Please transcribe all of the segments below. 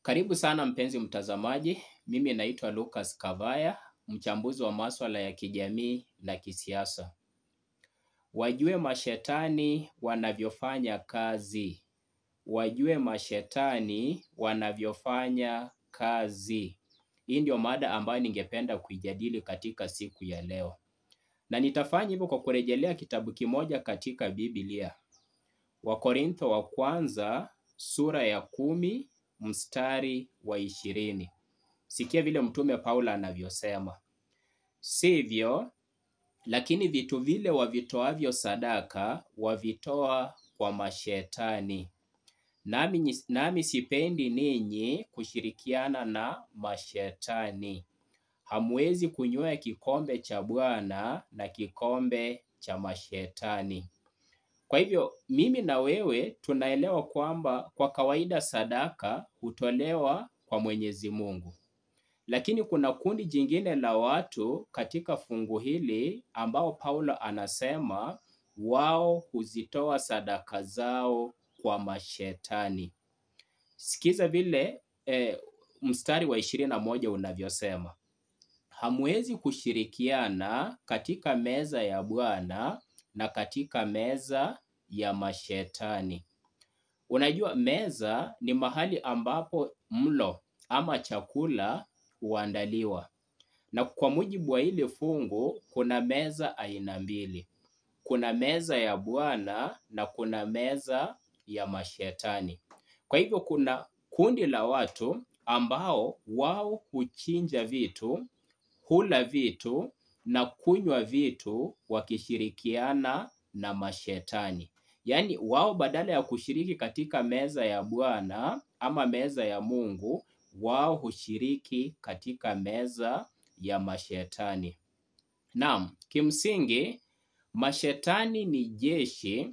Karibu sana mpenzi mtazamaji, mimi naitwa Lucas Kavaya, mchambuzi wa masuala ya kijamii na kisiasa. Wajue mashetani wanavyofanya kazi. Wajue mashetani wanavyofanya kazi. Hii ndio mada ambayo ningependa kuijadili katika siku ya leo. Na nitafanya hivyo kwa kurejelea kitabu kimoja katika Biblia. Wakorintho wa kwanza sura ya 10 mstari wa 20. Sikia vile Mtume Paulo anavyosema. Sivyo, lakini vitu vile wavitoavyo sadaka wavitoa kwa mashetani. Nami sipendi ninyi kushirikiana na mashetani. Hamwezi kunywea kikombe cha Bwana na kikombe cha mashetani. Kwa hivyo mimi na wewe tunaelewa kwamba kwa kawaida sadaka hutolewa kwa Mwenyezi Mungu. Lakini kuna kundi jingine la watu katika fungu hili ambao Paulo anasema wao huzitoa sadaka zao kwa mashetani. Sikiza vile mstari wa 21 unavyosema. Hamwezi kushirikiana katika meza ya Bwana na katika meza ya mashetani. Unajua, meza ni mahali ambapo mlo ama chakula huandaliwa. Na kwa mujibu wa ile fungu, kuna meza aina mbili. Kuna meza ya Bwana na kuna meza ya mashetani. Kwa hivyo kuna kundi la watu ambao wao huchinja vitu, hula vitu na kunywa vitu wakishirikiana na mashetani. Yaani wao badala ya kushiriki katika meza ya Bwana ama meza ya Mungu, wao hushiriki katika meza ya mashetani. Naam, kimsingi mashetani ni jeshi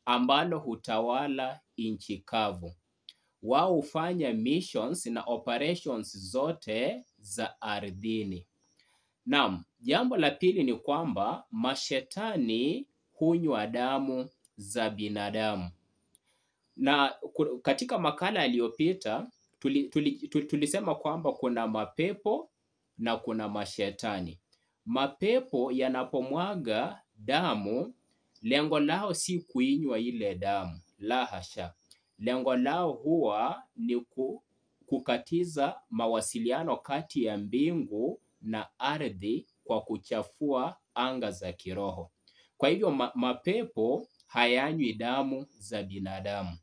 ambalo hutawala nchi kavu. Wao hufanya missions na operations zote za ardhini. Naam, jambo la pili ni kwamba mashetani hunywa damu za binadamu. Na katika makala iliyopita tulisema kwamba kuna mapepo na kuna mashetani. Mapepo yanapomwaga damu, lengo lao si kuinywa ile damu, la hasha. Lengo lao huwa ni kukatiza mawasiliano kati ya mbingu na ardhi kwa kuchafua anga za kiroho. Kwa hivyo mapepo hayanywi damu za binadamu.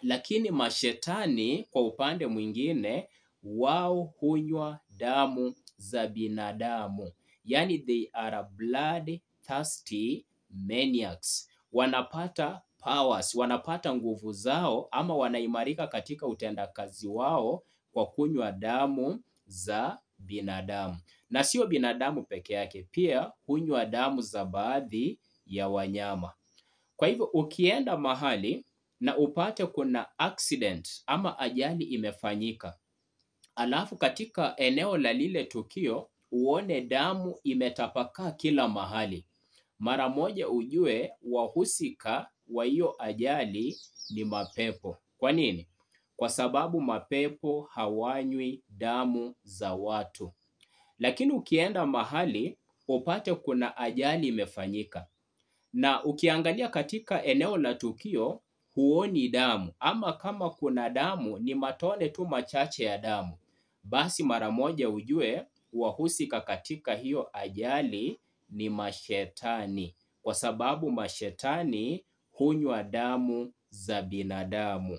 Lakini mashetani kwa upande mwingine wao hunywa damu za binadamu. Yaani they are blood thirsty maniacs. Wanapata powers, wanapata nguvu zao ama wanaimarika katika utendakazi wao kwa kunywa damu za binadamu. Na sio binadamu peke yake, pia hunywa damu za baadhi ya wanyama. Kwa hivyo ukienda mahali na upate kuna accident ama ajali imefanyika, alafu katika eneo la lile tukio uone damu imetapakaa kila mahali, mara moja ujue wahusika wa hiyo ajali ni mapepo. Kwa nini? Kwa sababu mapepo hawanywi damu za watu. Lakini ukienda mahali upate kuna ajali imefanyika, na ukiangalia katika eneo la tukio huoni damu, ama kama kuna damu ni matone tu machache ya damu, basi mara moja ujue wahusika katika hiyo ajali ni mashetani, kwa sababu mashetani hunywa damu za binadamu.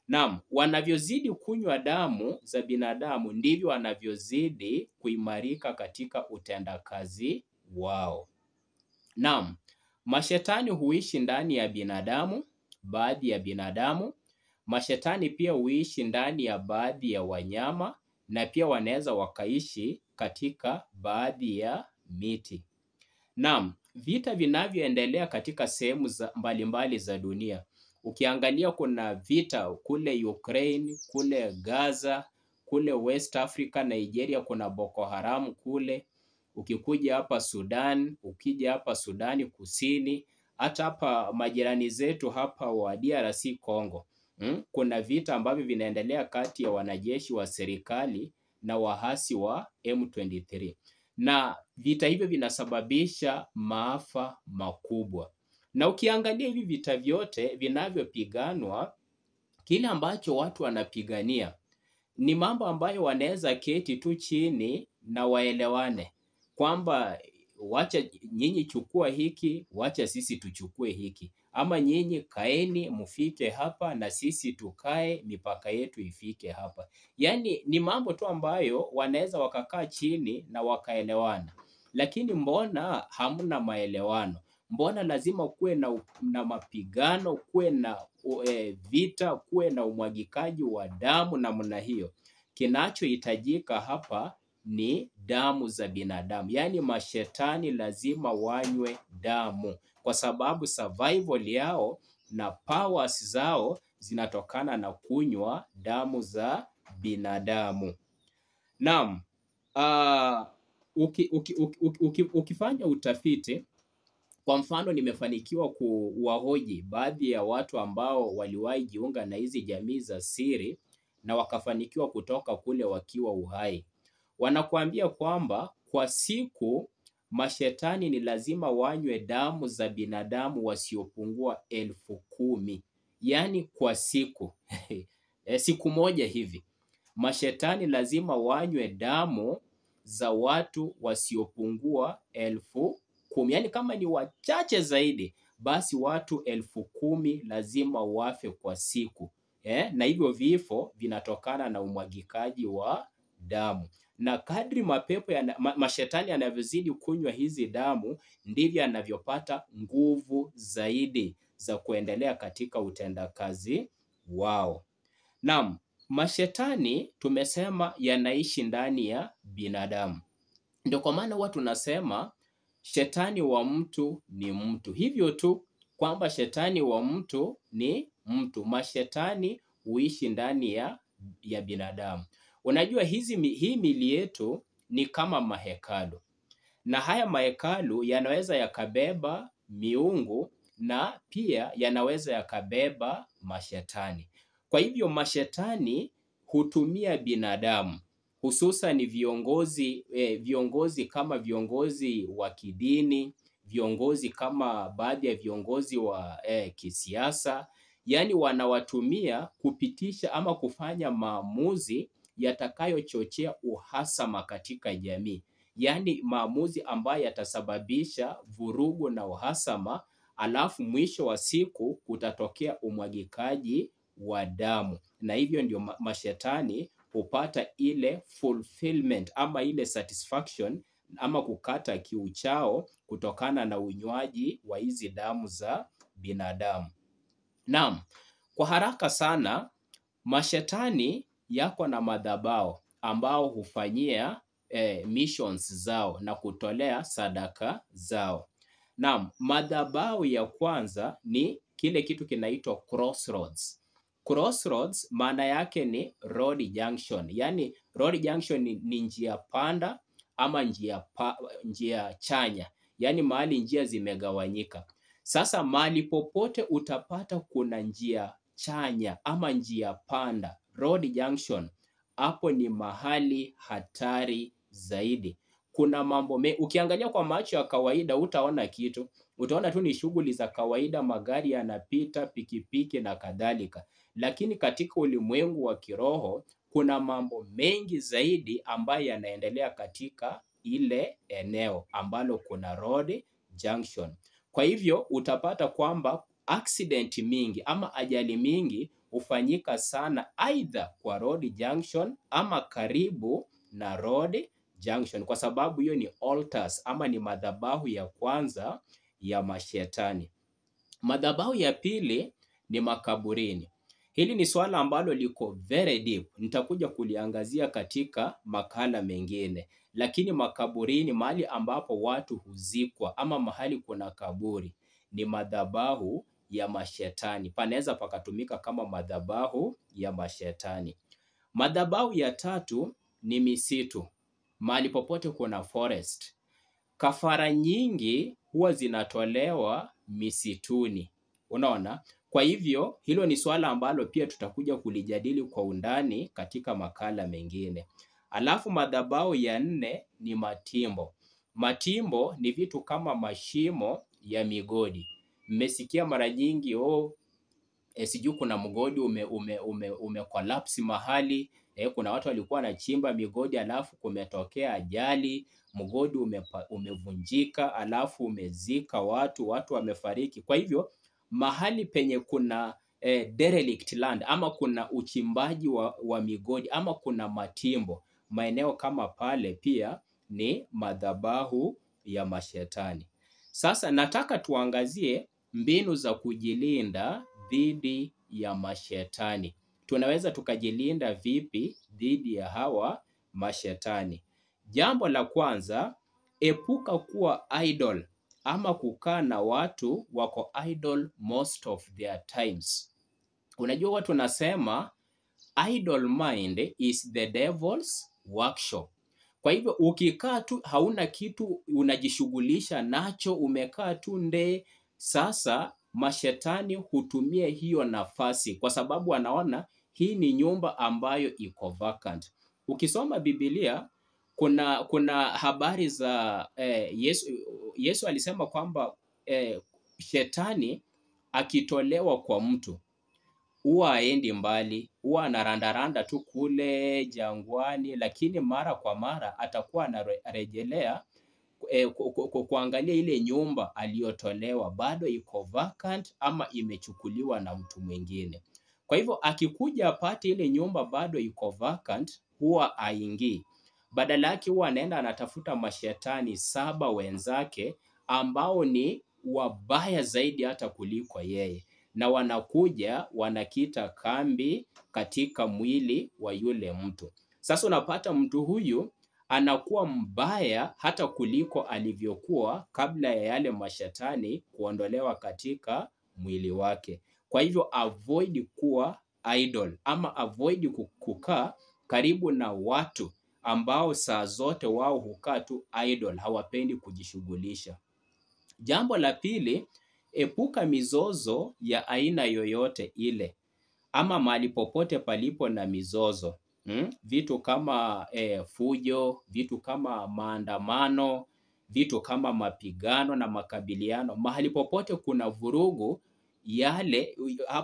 Naam, wanavyozidi kunywa damu za binadamu ndivyo wanavyozidi kuimarika katika utendakazi wao. Naam, mashetani huishi ndani ya binadamu, baadhi ya binadamu. Mashetani pia huishi ndani ya baadhi ya wanyama na pia wanaweza wakaishi katika baadhi ya miti. Naam, vita vinavyoendelea katika sehemu mbalimbali za dunia. Ukiangalia kuna vita kule Ukraine, kule Gaza, kule West Africa, Nigeria kuna Boko Haram kule. Ukikuja hapa Sudan, ukija hapa Sudani Kusini, hata hapa majirani zetu hapa wa DRC Congo. Kuna vita ambavyo vinaendelea kati ya wanajeshi wa serikali na waasi wa M23. Na vita hivyo vinasababisha maafa makubwa. Na ukiangalia hivi vita vyote vinavyopiganwa, kile ambacho watu wanapigania ni mambo ambayo wanaweza keti tu chini na waelewane kwamba wacha nyinyi chukua hiki, wacha sisi tuchukue hiki, ama nyinyi kaeni mufike hapa na sisi tukae mipaka yetu ifike hapa. Yaani ni mambo tu ambayo wanaweza wakakaa chini na wakaelewana. Lakini mbona hamna maelewano? Mbona lazima kuwe na mapigano, kuwe na vita, kuwe na umwagikaji wa damu namna hiyo? Kinachohitajika hapa ni damu za binadamu. Yaani mashetani lazima wanywe damu, kwa sababu survival yao na powers zao zinatokana na kunywa damu za binadamu. Naam, ukifanya utafiti, kwa mfano nimefanikiwa kuwahoji baadhi ya watu ambao waliwahi jiunga na hizi jamii za siri na wakafanikiwa kutoka kule wakiwa uhai. Wanakuambia kwamba kwa siku mashetani ni lazima wanywe damu za binadamu wasiopungua 10,000. Yaani kwa siku. Siku moja hivi. Mashetani lazima wanywe damu za watu wasiopungua 10,000. Yaani kama ni wachache zaidi, basi watu 10,000 lazima wafe kwa siku. Na hivyo vifo vinatokana na umwagikaji wa damu. Na kadri mapepo ya mashetani yanavyozidi kunywa hizi damu, ndivyo yanavyopata nguvu zaidi za kuendelea katika utendakazi wao. Naam, mashetani tumesema yanaishi ndani ya binadamu. Ndio kwa maana watu tunasema shetani wa mtu ni mtu. Hivyo tu kwamba shetani wa mtu ni mtu. Mashetani huishi ndani ya binadamu. Unajua hii mili yetu ni kama mahekalu. Na haya mahekalu yanaweza yakabeba miungu na pia yanaweza yakabeba mashetani. Kwa hivyo mashetani hutumia binadamu, hususan viongozi kama viongozi wa kidini, viongozi kama baadhi ya viongozi wa kisiasa. Yaani wanawatumia kupitisha ama kufanya maamuzi yatakayochochea uhasama katika jamii. Yaani maamuzi ambayo yatasababisha vurugu na uhasama, alafu mwisho wa siku kutatokea umwagikaji wa damu. Na hivyo ndio mashetani hupata ile fulfillment ama ile satisfaction ama kukata kiu chao kutokana na unywaji wa hizi damu za binadamu. Naam, kwa haraka sana mashetani yako na madhabahu ambao hufanyia missions zao na kutolea sadaka zao. Naam, madhabahu ya kwanza ni kile kitu kinaitwa crossroads. Crossroads maana yake ni road junction. Yaani road junction ni njia panda ama njia chanya. Yaani mahali njia zimegawanyika. Sasa mahali popote utapata kuna njia chanya ama njia panda, road junction, hapo ni mahali hatari zaidi. Kuna mambo ukiangalia kwa macho ya kawaida utaona kitu, utaona tu ni shughuli za kawaida, magari yanapita, pikipiki na kadhalika. Lakini katika ulimwengu wa kiroho kuna mambo mengi zaidi ambayo yanaendelea katika ile eneo ambalo kuna road junction. Kwa hivyo utapata kwamba accident mingi ama ajali mingi hufanyika sana either kwa road junction ama karibu na road junction, kwa sababu hiyo ni altars ama ni madhabahu ya kwanza ya mashetani. Madhabahu ya pili ni makaburini. Hili ni swala ambalo liko very deep, nitakuja kuliangazia katika makala mengine. Lakini makaburini, mahali ambapo watu huzikwa ama mahali kuna kaburi, ni madhabahu ya mashetani. Panaweza pakatumika kama madhabahu ya mashetani. Madhabahu ya tatu ni misitu. Mahali popote kuna forest. Kafara nyingi huwa zinatolewa misituni. Unaona? Kwa hivyo hilo ni swala ambalo pia tutakuja kulijadili kwa undani katika makala mengine. Alafu madhabahu ya nne ni matimbo. Matimbo ni vitu kama mashimo ya migodi. Mmesikia mara nyingi sijui kuna mgodi ume collapse mahali, kuna watu walikuwa wanachimba migodi alafu kumetokea ajali, mgodi umevunjika alafu umezika watu, watu wamefariki. Kwa hivyo mahali penye kuna derelict land ama kuna uchimbaji wa migodi ama kuna matimbo, maeneo kama pale pia ni madhabahu ya mashetani. Sasa nataka tuangazie mbinu za kujilinda dhidi ya mashetani. Tunaweza tukajilinda vipi dhidi ya hawa mashetani? Jambo la kwanza, epuka kuwa idle ama kukaa na watu wako idle most of their times. Unajua watu nasema idle mind is the devil's workshop. Kwa hivyo ukikaa tu hauna kitu unajishughulisha nacho, umekaa tu nde, sasa mashetani hutumia hiyo nafasi kwa sababu wanaona hii ni nyumba ambayo iko vacant. Ukisoma Biblia kuna habari za Yesu alisema kwamba shetani akitolewa kwa mtu huwa haendi mbali, huwa anarandaranda tu kule jangwani, lakini mara kwa mara atakuwa anarejelea kuangalia ile nyumba aliyotolewa bado iko vacant ama imechukuliwa na mtu mwingine. Kwa hivyo akikuja apate ile nyumba bado iko vacant, huwa haingii. Badala yake huwa anaenda anatafuta mashetani 7 wenzake ambao ni wabaya zaidi hata kuliko yeye, na wanakuja wanakita kambi katika mwili wa yule mtu. Sasa unapata mtu huyu anakuwa mbaya hata kuliko alivyokuwa kabla ya yale mashetani kuondolewa katika mwili wake. Kwa hivyo avoid kuwa idle ama avoid kukaa karibu na watu ambao saa zote wao hukaa tu idle, hawapendi kujishughulisha. Jambo la pili, epuka mizozo ya aina yoyote ile ama mahali popote palipo na mizozo. Vitu kama fujo, vitu kama maandamano, vitu kama mapigano na makabiliano. Mahali popote kuna vurugu yale,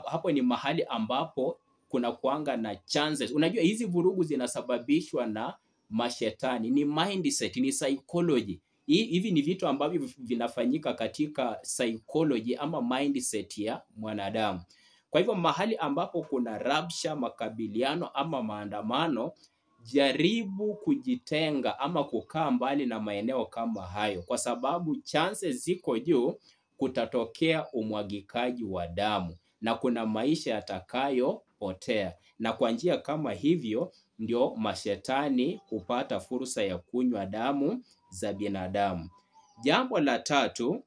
hapo ni mahali ambapo kuna kuanga na chances. Unajua hizi vurugu zinasababishwa na mashetani, ni mindset, ni psychology. Hivi ni vitu ambavyo vinafanyika katika psychology ama mindset ya mwanadamu. Kwa hivyo mahali ambapo kuna rabsha, makabiliano ama maandamano, jaribu kujitenga ama kukaa mbali na maeneo kama hayo, kwa sababu chances ziko juu kutatokea umwagikaji wa damu na kuna maisha yatakayopotea. Na kwa njia kama hivyo ndio mashetani hupata fursa ya kunywa damu za binadamu. Jambo la tatu,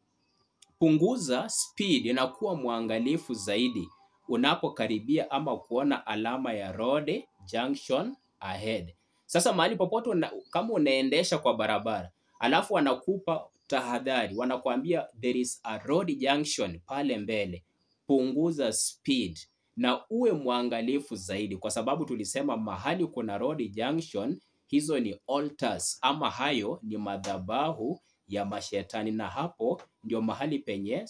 punguza speed na kuwa mwangalifu zaidi unapokaribia ama kuona alama ya road junction ahead. Sasa mahali popote kama unaendesha kwa barabara, alafu wanakupa tahadhari, wanakuambia there is a road junction pale mbele, punguza speed na uwe mwangalifu zaidi, kwa sababu tulisema mahali kuna road junction, hizo ni altars ama hayo ni madhabahu ya mashetani, na hapo ndio mahali penye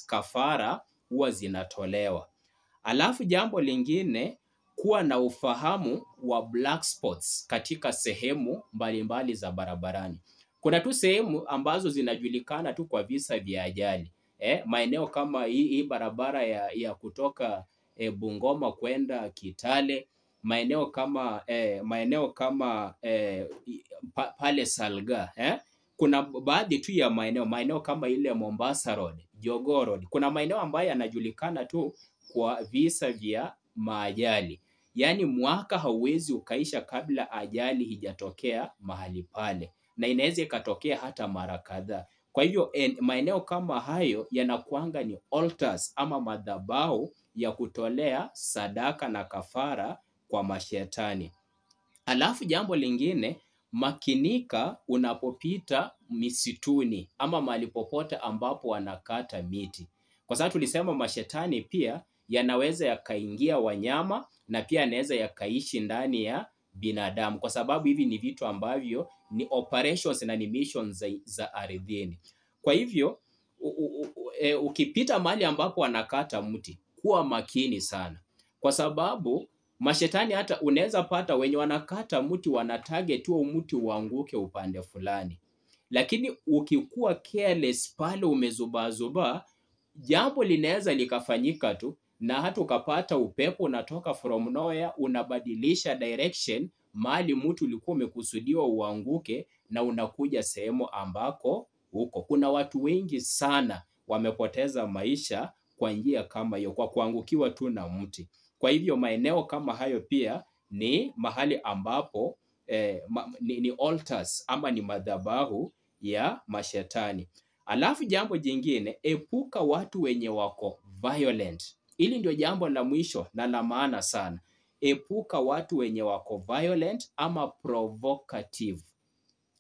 kafara huwa zinatolewa. Alafu jambo lingine, kuwa na ufahamu wa black spots katika sehemu mbalimbali za barabarani. Kuna tu sehemu ambazo zinajulikana tu kwa visa vya ajali. Maeneo kama hii barabara ya kutoka Bungoma kwenda Kitale, maeneo kama pale Salga, Kuna baadhi tu ya maeneo kama ile Mombasa Road, Jogoo Road. Kuna maeneo ambayo yanajulikana tu kwa visa vya maajali. Yaani mwaka hauwezi ukaisha kabla ajali hijatokea mahali pale, na inaweza ikatokea hata mara kadhaa. Kwa hivyo maeneo kama hayo yanakuanga ni altars ama madhabahu ya kutolea sadaka na kafara kwa mashetani. Alafu jambo lingine, makinika unapopita misituni ama mahali popote ambapo wanakata miti. Kwa sababu tulisema mashetani pia Yanaweza yakaingia wanyama na pia yanaweza yakaishi ndani ya binadamu, kwa sababu hivi ni vitu ambavyo ni operations na ni missions za ardhini. Kwa hivyo ukipita mahali ambapo wanakata mti, kuwa makini sana, kwa sababu mashetani hata unaweza pata wenye wanakata mti wana target huo mti uanguke upande fulani, lakini ukikuwa careless pale umezubaazubaa, jambo linaweza likafanyika tu, na hata ukapata upepo unatoka from nowhere, unabadilisha direction mahali mtu ulikuwa umekusudiwa uanguke, na unakuja sehemu ambako huko. Kuna watu wengi sana wamepoteza maisha kwa njia kama hiyo, kwa kuangukiwa tu na mti. Kwa hivyo maeneo kama hayo pia ni mahali ambapo ni altars ama ni madhabahu ya mashetani. Alafu jambo jingine, epuka watu wenye wako violent. Hili ndio jambo la mwisho na la maana sana. Epuka watu wenye wako violent ama provocative.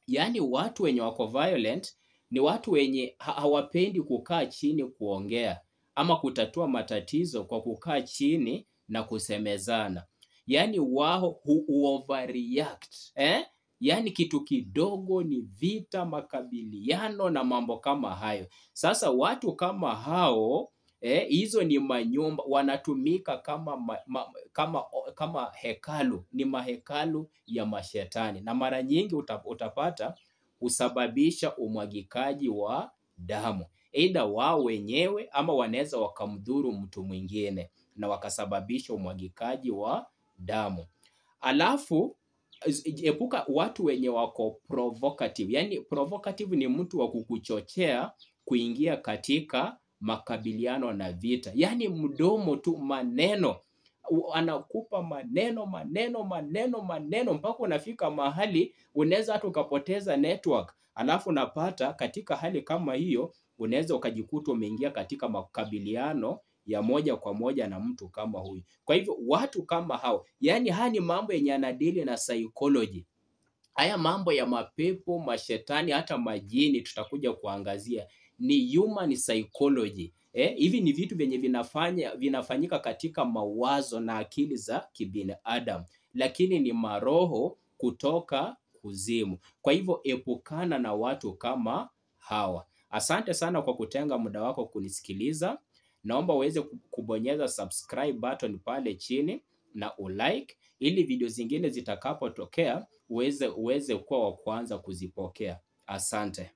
Yaani watu wenye wako violent ni watu wenye hawapendi kukaa chini kuongea ama kutatua matatizo kwa kukaa chini na kusemezana. Yaani wao overreact. Yaani kitu kidogo ni vita, makabiliano na mambo kama hayo. Sasa watu kama hao, hizo ni manyumba wanatumika kama hekalu, ni mahekalu ya mashetani, na mara nyingi utapata husababisha umwagikaji wa damu, aidha wao wenyewe ama wanaweza wakamdhuru mtu mwingine na wakasababisha umwagikaji wa damu. Alafu epuka watu wenye wako provocative. Yaani provocative ni mtu wa kukuchochea kuingia katika makabiliano na vita. Yaani mdomo tu, maneno, anakupa maneno maneno maneno maneno mpaka unafika mahali unaweza hata ukapoteza network. Alafu unapata katika hali kama hiyo unaweza ukajikuta umeingia katika makabiliano ya moja kwa moja na mtu kama huyu. Kwa hivyo watu kama hao, yani haya ni mambo yenye yanadili na psychology. Haya mambo ya mapepo, mashetani, hata majini tutakuja kuangazia ni human psychology. Hivi ni vitu vyenye vinafanyika katika mawazo na akili za kibinadamu, lakini ni maroho kutoka kuzimu. Kwa hivyo epukana na watu kama hawa. Asante sana kwa kutenga muda wako kunisikiliza. Naomba uweze kubonyeza subscribe button pale chini na ulike, ili video zingine zitakapotokea uweze kuwa wa kwanza kuzipokea. Asante.